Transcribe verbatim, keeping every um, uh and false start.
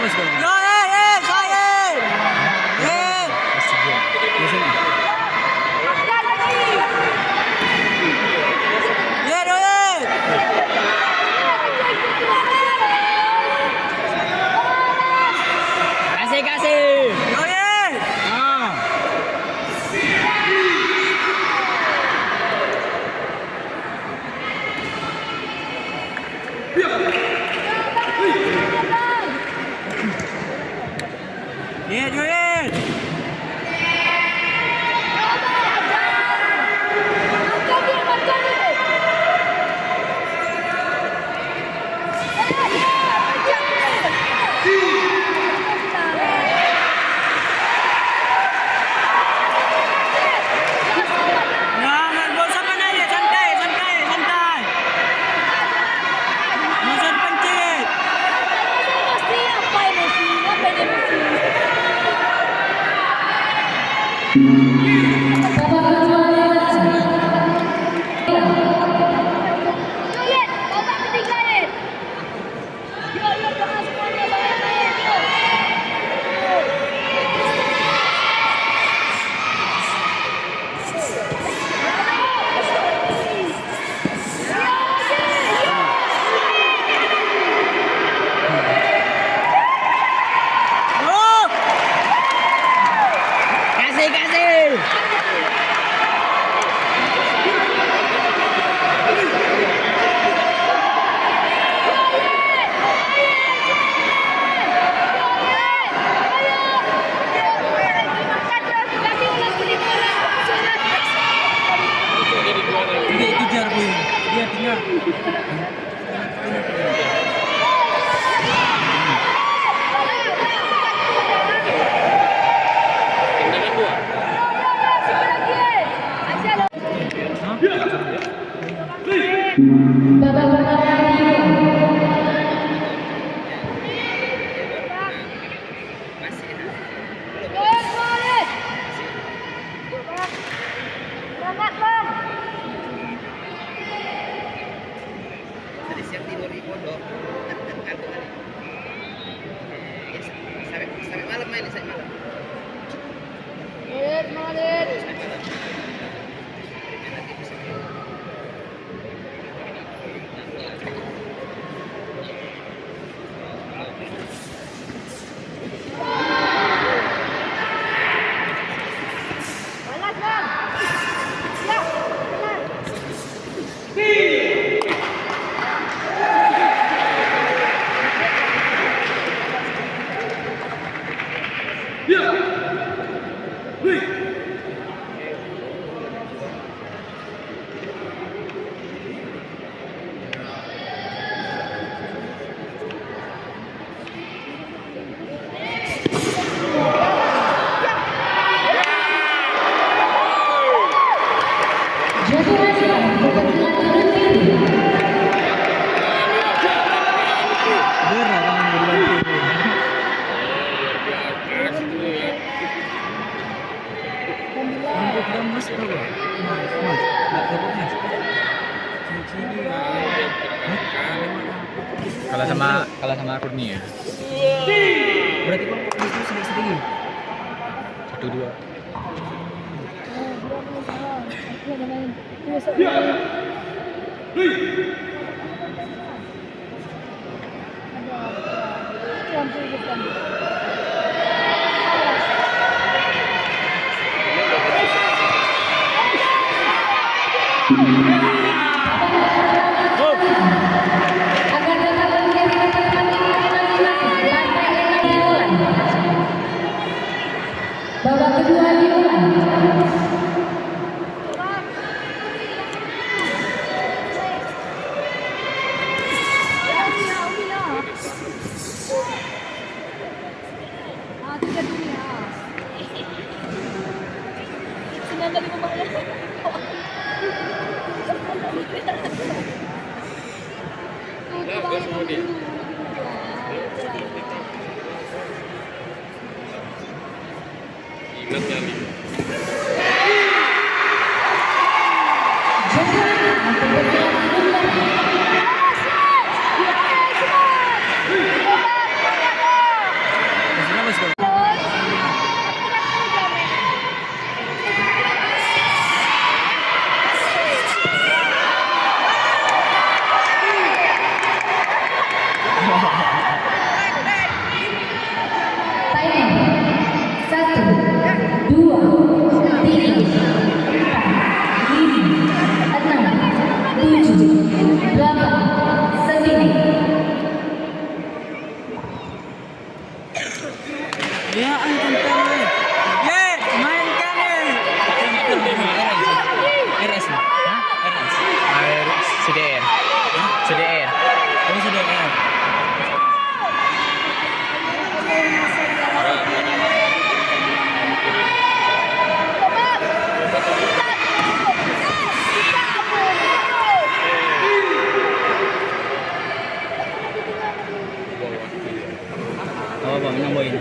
Yo, eh, eh, saya. Eh. Kasih, kasih. Yo, eh. Ah. Nah, nggak usah panik, santai, santai, santai. Nggak usah dipancing. Apa emosi? Apa yang emosi? Babak ketiga, Lin. Yuk, yuk, doa semuanya, doa yang baik, yuk. Kasih, kasih. Dia kejar pun. Dia tinggal. Tadi siang tidur di pondok. Ngantuk kali. Sampai, sampai malam main, sampai malam. Sampai malam. Kalah sama, kalah sama Kurnia. Berarti kau itu sedikit-sedikit. Satu dua. Babak kedua dimulai. Ingat nyali. Ya, antum tahu, eh. Ye, mainkan, eh. R S. Hah? R S. Ah, C D R. Hah? C D R. Oh, C D R. Apa, apa, menang poin.